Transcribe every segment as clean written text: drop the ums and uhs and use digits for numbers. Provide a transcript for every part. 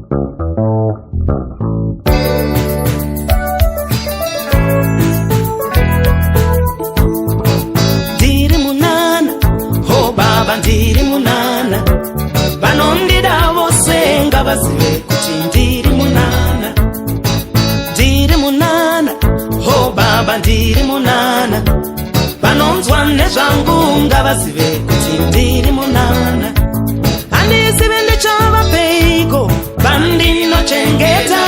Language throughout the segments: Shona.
Ndiri munana, ho baba, ndiri munana. Vanondida vose ngavazive kuti ndiri munana. Ndiri munana, ho baba, ndiri munana. Vanonzwa nezvangu ngavazive kuti ndiri munana. Handizivi ndichavapeiko vandinochengeta,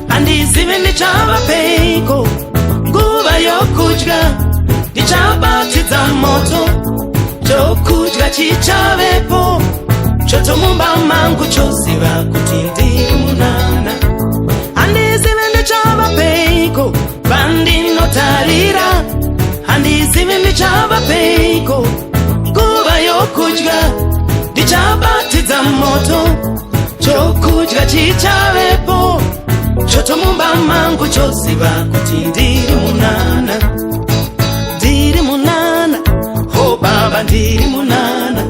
handizivi ndichavapeiko nguva yokudya. Ndichabatidza moto, chokudya chichavepo, choto mumba mangu choziva kuti ndiri munana. Handizivi ndichavapeiko vandinotarira, handizivi ndichavapeiko nguva yokudya. Ndichabatidza moto, chokudya chichavepo, choto mumba mangu choziva kuti ndiri munana. Ndiri munana, ho baba, ndiri munana.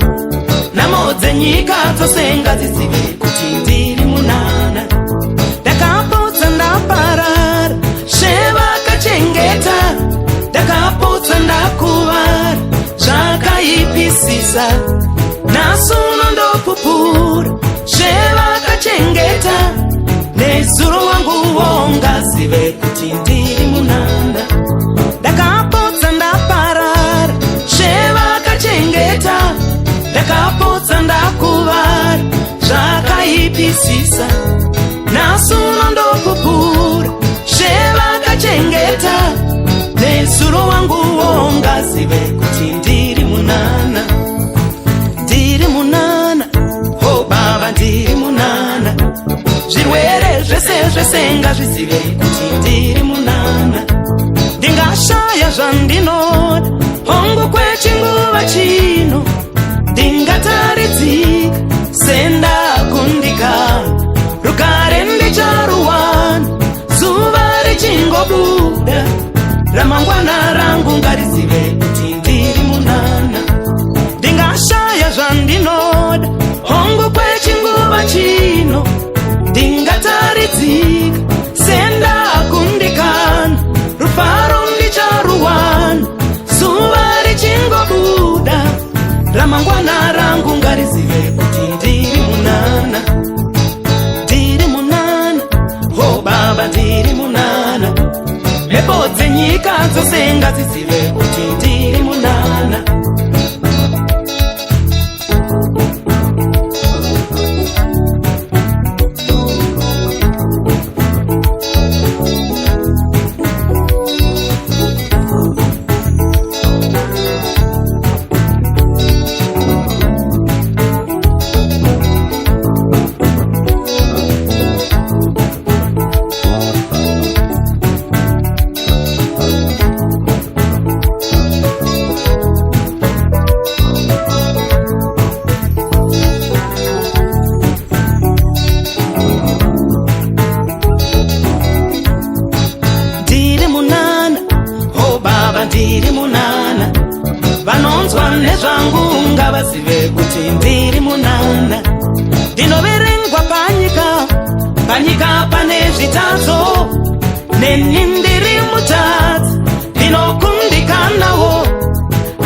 Nhamo dzenyika dzose ngadzizive kuti ndiri munana. Ndakapotsa ndaparara, zvevakachengeta. Ndakapotsa ndakuvara zvakaipisisa. Nhasi unondopupura zvevakachengeta. Nezuro wanguwo ngazive kuti ndiri munana. Ndakapotsa ndaparara, zvevakachengeta. Ndakapotsa ndakuvara zvakaipisisa. Nhasi unondopupura zvevakachengeta. Nezuro wanguwo ngazive kuti ndiri munana. Ndiri munana, ho baba, ndiri munana. Zvirwere zvese zvese ngazvizive kuti ndiri munana. Ndingashaya zvandinoda, hongu, kwechinguva chino. Ndingataridzika sendakundikana, rugare ndicharuwana zuva richingobuda. Ramangwana rangu ngarizive kuti ndiri munana. Ndingashaya zvandinoda, hongu, kwechinguva chino. Ndingataridzika sendakundikana, rufaro ndicharuwana zuva richingobuda. Ramangwana rangu ngarizive kuti ndiri munana. Ndiri munana, ho baba, ndiri munana. Mhepo dzenyika dzose ngadzizive kuti ndiri munana. Ndiri munana, ho baba, ndiri munana. Vanonzwa nezvangu ngavazive kuti ndiri munana. Ndinoverengwa panyika, panyika pane zvitadzo. Neni ndiri mutadzi, ndinokundikanawo.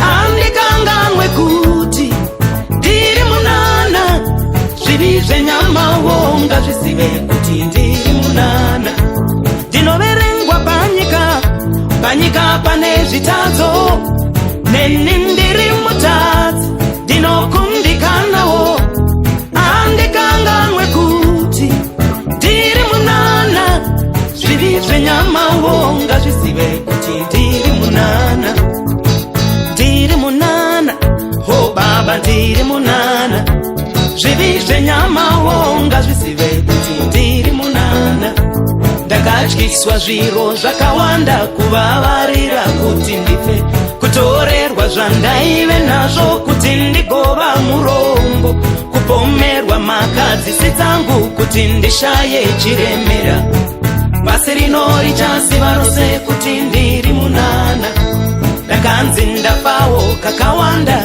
Handikanganwe kuti ndiri munana. Zvivi zvenyamawo ngazvizive kuti ndiri munana. Ndinoverengwa panyika, panyika pane zvitadzo. Neni ndiri mutadzi, ndinokundikanawo. Handikanganwe kuti ndiri munana. Zvivi zvenyamawo ngazvizive kuti ndiri munana. Ndiri munana, ho baba, ndiri munana. Zvivi zvenyamawo ngazvizive kuti ndiri munana. Ndakatyiswa zviro zvakawanda, kuvavarira kuti ndife, kutorerwa zvandaive nazvo kuti ndigova murombo, kupomerwa makadzisi dzangu kuti ndishaye chiremera. Pasi rino richaziva rose kuti ndiri munana. Ndakanzi ndafawo kakawanda,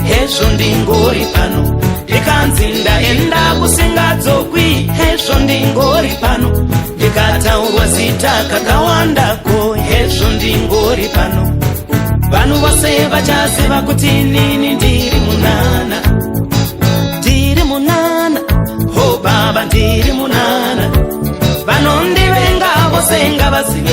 hezvo ndingori pano. Ndikanzi ndaenda kusingadzokwi, hezvo. Hezvo ndingori pano, ndikataurwa zita kakawandako. Hezvo ndingori pano, vanhu vose vachaziva kuti nini ndiri munana, ndiri munana. Ho baba, ndiri munana. Vanondivenga vose ngavazive.